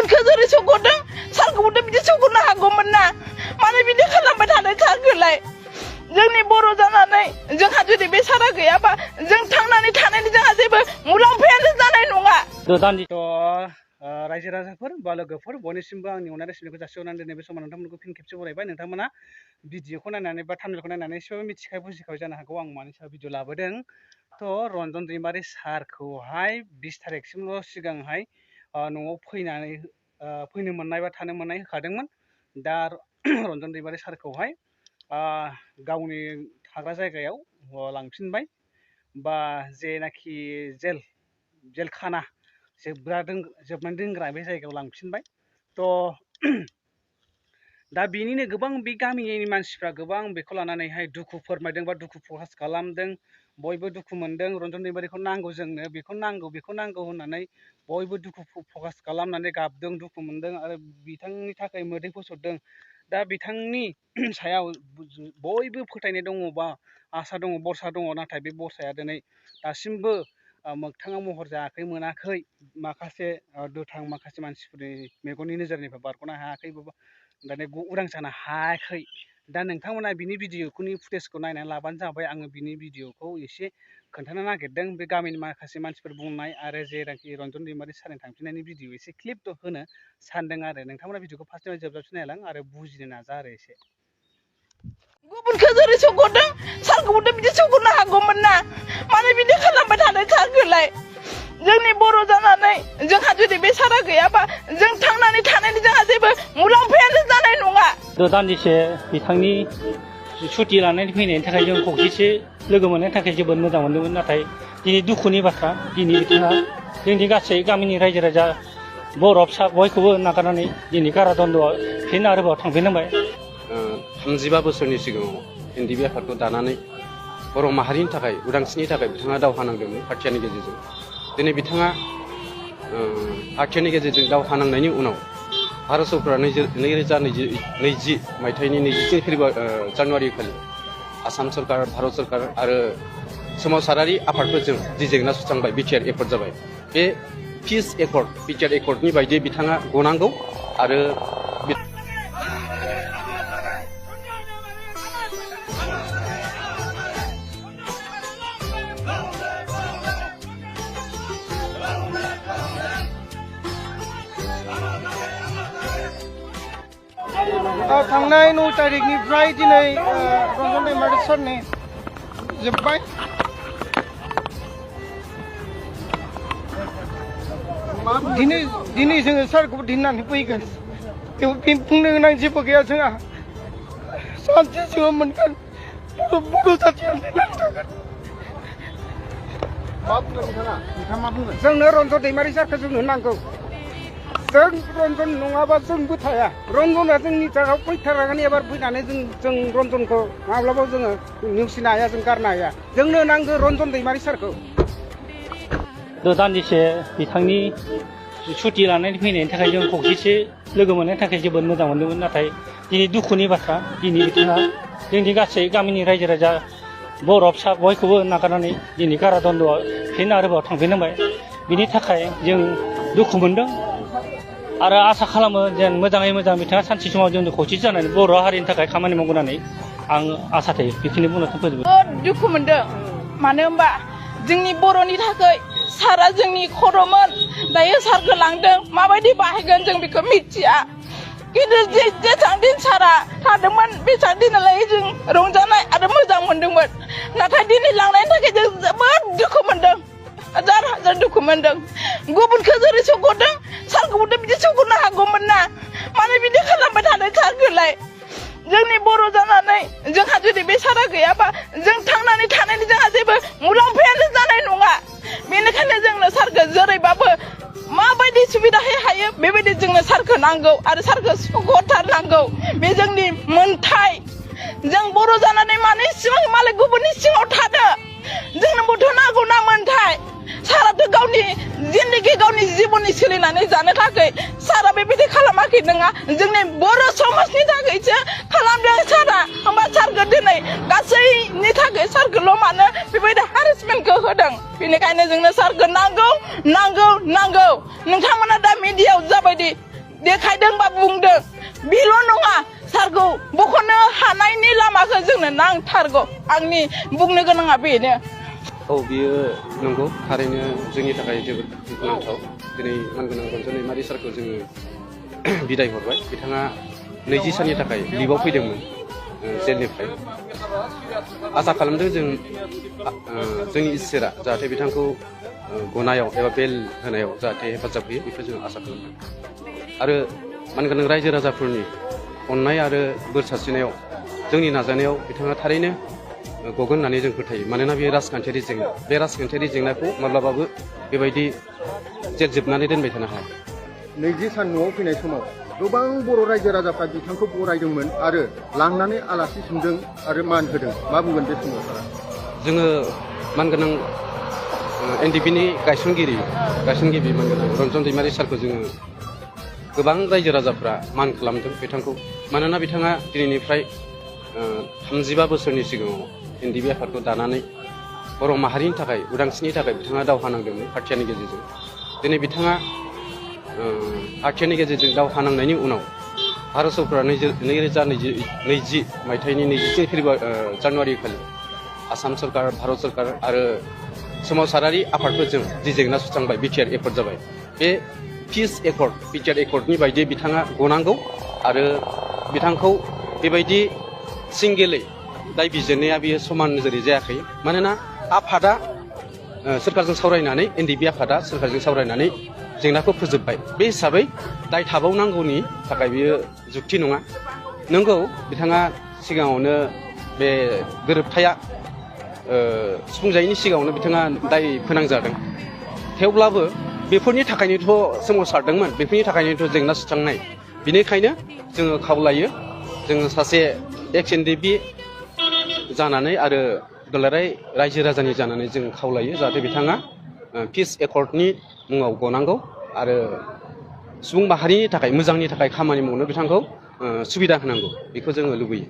गुबुनखौ जेरै सौग'दों सारखौबो बिदि सौग'नो हागौमोन ना मानो बिदि खालामबाय थानो सारखौलाय जोंनि बर' जानानै जोंहा जुदि बे सारा गैयाबा जों थांनानै थानायनि जोंहा जेबो मुलाम्फायानो जानाय नङा। रायजो राजाफोर बा लोगोफोर बयनिसिमबो आंनि अननाय सिबिनायखौ जासिहरनानै दिनै बे समाव नोंथांमोनखौ फिन खेबसे बरायबाय। नोंथांमोना भिडिअखौ नायनानै बा थाम्बनेलखौ नायनानै एसेबाबो मिथिखाय बुजिखाबाय जानो हागौ आं मानि सायाव भिडिअ लाबोदों। थ' रन्जन दैमारि सारखौहाय 20 तारिखसिमल' सिगांहाय न'आव फैनो मोननाय बा थानो मोननाय होखादोंमोन। दा रन्जन दैमारि सारखौहाय गावनि थाग्रा जायगायाव लांफिनबाय बा जेनाखि जेलखाना जोबनानै दोनग्रा बे जायगायाव लांफिनबाय। थ' दा बेनिनो गोबां बे गामिनि मानसिफ्रा गोबां बेखौ लानानैहाय दुखु फोरमायदों बा दुखु प्रकास खालामदों। बयबो दुखु मोनदों रन्जन दैमारिखौ नांगौ जोंनो बेखौ नांगौ होननानै बयबो दुखु प्रकास खालामनानै गाबदों दुखु मोनदों आरो बिथांनि थाखाय मोदै फसरदों। दा बिथांनि सायाव बयबो फोथायनाय दङ बा आसा दङ बरसा दङ, नाथाय बे बरसाया दिनै दासिमबो मोगथाङाव महर जायाखै मोनाखै। माखासे दुथां माखासे मानसिफोरनि मेगननि नोजोरनिफ्राय बारग'नो हायाखै दाने उदां जानो हायाखै। दा नोंथांमोना बिनि भिडिअनि फुटेजखौ नायनानै लाबानो जाबाय। आङो बिनि भिडिअखौ एसे खोन्थानो नागिरदों बे गामिनि माखासे मानसिफोर बुंनाय आरो जेनाखि रन्जन दैमारि सारनि थांफिननायनि भिडिअ एसे क्लिप होनो सानदों आरो नोंथांमोना भिडिअखौ फार्स्टनिफ्राय जोबजासिम नायलां आरो बुजिनो नाजा आरो एसे। गुबुनखौ जेरै सौग'दों सारखौबो बिदि सौग'नो हागौमोन ना मानो बिदि खालामबाय थानो सारखौलाय जोंनि बर' जानानै जोंहा जुदि बे सारा गैयाबा जों थांनानै थानायनि जोंहा जेबो मुलाम्फायानो जानाय नङा। दान्दिसे बिथांनि सुथि लानानै फैनायनि थाखाय जों खौसेथि लोगो मोननायनि थाखाय जोबोद मोजां मोनदोंमोन। नाथाय दिनै दुखुनि बाथ्रा, दिनै बिथाङा जोंनि गासै गामिनि रायजो राजा बर' फिसा बयखौबो नागारनानै दिनै कारादन्द'आव फिन आरोबाव थांफिननांबाय। 35 बोसोरनि सिगाङाव एनडिबि आफादखौ दानानै बर' माहारिनि थाखाय उदांस्रिनि थाखाय बिथाङा दावहा नांदोंमोन पार्टियानि गेजेरजों। दिनै बिथाङा पार्टियानि गेजेरजों दावहा नांनायनि उनाव भारत सरकारा 2020 मायथाइनि 23 जानुवारि खालि आसाम सरकार, भारत सरकार आरो सोमावसारारि आफादफोरजों जि जेंना सुस्रांबाय बिटिआर एकर्ड जाबाय। बे पिस एकर्ड बिटिआर एकर्डनि बायदियै बिथाङा गनांगौ आरो थांनाय 9 तारिखनिफ्राय दिनै रन्जन दैमारि सारनि जोब्बाय। दिनै जोङो सारखौबो दिननानै फैगोन। बुंनो गोनां जेबो गैया जोंहा सानसे जोङो मोनगोन बर' जाथिया थागोन। मा बुंगोन नोंथाङा मा बुंगोन? जोंनो रन्जन दैमारि सारखौ जोंनो नांगौ। जों रन्जन नङाबा जोंबो थाया। रन्जना जोंनि जायगायाव फैथारगोन एबार फैनानै जों रन्जनखौ माब्लाबाबो जोङो नेवसिनो हाया, जों गारनो हाया। जोंनो नांगौ रन्जन दैमारि सारखौ। दान्दिसे बिथांनि सुथि लानानै फैनायनि थाखाय जों खौसेथि लोगो मोननायनि थाखाय जोबोद मोजां मोनदोंमोन। नाथाय दिनै दुखुनि बाथ्रा, दिनै बिथाङा जोंनि गासै गामिनि रायजो राजा बर' फिसा बयखौबो नागारनानै दिनै कारादन्द'आव फिन आरोबाव थांफिननांबाय। बिनि थाखाय जों दुखु मोनदों आरो आसा खालामो जेन मोजाङै मोजां बिथाङा सानसे समाव जोंनि खौसेथि जानानै बर' हारिनि थाखाय खामानि मावगोन होननानै आं आसा थायो। बेखिनि बुंनो फोजोबो। दुखु मोनदों मानो होनबा जोंनि बर'नि थाखाय सारा जोंनि खर'मोन। दायो सारखौ लांदों, माबायदि बाहायगोन जों बेखौ मिथिया। खिन्थु जेसेबां दिन सारा थादोंमोन बेसेबां दिनालाय जों रंजानाय आरो मोजां मोनदोंमोन। नाथाय दिनै लांनायनि थाखाय जों जोबोद दुखु मोनदों, हाजार दुखु मोनदों। गुबुनखौ जेरै सौग'दों सारखौबो बिदि सौग'नो हागौमोन ना मानो बिदि खालामबाय थानो सारखौलाय जोंनि बर' जानानै जोंहा जुदि बे सारा गैयाबा जों थांनानै थानायनि जोंहा जेबो मुलाम्फायानो जानाय नङा। बेनिखायनो जोंनो सारखौ जेरैबाबो माबायदि सुबिदायै हायो बेबायदि जोंनो सारखौ नांगौ आरो सारखौ सौग'थारनांगौ। बे जोंनि मोन्थाय। जों बर' जानानै मानो सिगां मालाय गुबुननि सिङाव थादो? जोंनोबोथ' नांगौ ना मोन्थाय। साराथ' गावनि जिन्दगि गावनि जिबननि सोलिनानै जानो थाखाय सारा बेबायदि खालामाखै नङा, जोंनि बर' समाजनि थाखायसो खालामदों सारा। होमबा सारखौ दिनै गासैनि थाखाय सारखौल' मानो बेबायदि हारेसमेन्टखौ होदों? बेनिखायनो जोंनो सारखौ नांगौ। नोंथांमोना दा मिडियायाव जाबायदि देखायदोंबा बुंदों बेल' नङा सारखौ बख'नो हानायनि लामाखौ जोंनो नांथारगौ आंनि बुंनो गोनाङा बेनो औ बियो नंगौ थारैनो जोंनि थाखाय जोबोद दुखुनांथाव दिनै मानगोनां रन्जन दैमारि सारखौ जोङो बिदाय हरबाय बिथाङा 20 साननि थाखाय लिभआव फैदोंमोन जेलनिफ्राय आसा खालामदों जों जोंनि इसोरा जाहाथे बिथांखौ गनायाव एबा बेल होनायाव जाहाथे हेफाजाब होयो बेखौ जों आसा खालामदों आरो मानगोनां रायजो राजाफोरनि अननाय आरो बोर सारस्रिनायाव जोंनि नाजानायाव बिथाङा थारैनो गगोन होननानै जों फोथायो मानोना बेयो राजखान्थियारि जेंना बे राजखान्थियारि जेंनाखौ माब्लाबाबो बेबायदि जेल जोबनानै दोनबाय थानो हाया 20 सान न'आव फैनाय समाव गोबां बर' रायजो राजाफ्रा बिथांखौ बरायदोंमोन आरो लांनानै आलासि सोंदों आरो मान होदों मा बुंगोन बे समाव सारा जोङो मानगोनां एनडिपिनि गायसनगिरि मानगोनां रन्जन दैमारि सारखौ जोङो गोबां रायजो राजाफ्रा मान खालामदों बिथांखौ मानोना बिथाङा दिनैनिफ्राय 35 बोसोरनि सिगाङाव एनडिपि आफादखौ दानानै बर' माहारिनि थाखाय उदांस्रिनि थाखाय बिथाङा दावहा नांदोंमोन पार्टियानि गेजेरजों दिनै बिथाङा पार्टियानि गेजेरजों दावहा नांनायनि उनाव भारत सरकारा 2020 मायथाइनि 23 जानुवारि खालि आसाम सरकार भारत सरकार आरो सोमावसारारि आफादफोरजों जि जेंना सुस्रांबाय बिटिआर एकर्ड जाबाय बे पिस एकर्ड बिटिआर एकर्डनि बायदि बिथाङा गनांगौ आरो बिथांखौ बेबायदि सिंगेलै दाय बिजिरनाया बियो समान नोजोरै जायाखै मानोना आफादा सोरखारजों सावरायनानै एनडिपि आफादा सोरखारजों सावरायनानै जेंनाखौ फोजोबबाय बे हिसाबै दाय थाबावनांगौनि थाखाय बियो जुक्ति नङा नंगौ बिथाङा सिगाङावनो बे गोरोबथाया सुफुंजायैनि सिगाङावनो बिथाङा दाय फोनांजादों थेवब्लाबो बेफोरनि थाखायनोथ' सोमावसारदोंमोन बेफोरनि थाखायनोथ' जेंना सुस्रांनाय बिनिखायनो जोङो खावलायो जोङो सासे एक्स एनडिपि जानानै आरो दुलाराय रायजो राजानि जानानै जों खावलायो जाहाथे बिथाङा पिस एकर्डनि मुङाव गनांगौ आरो सुबुं माहारिनि थाखाय मोजांनि थाखाय खामानि मावनो बिथांखौ सुबिदा होनांगौ बेखौ जोङो लुबैयो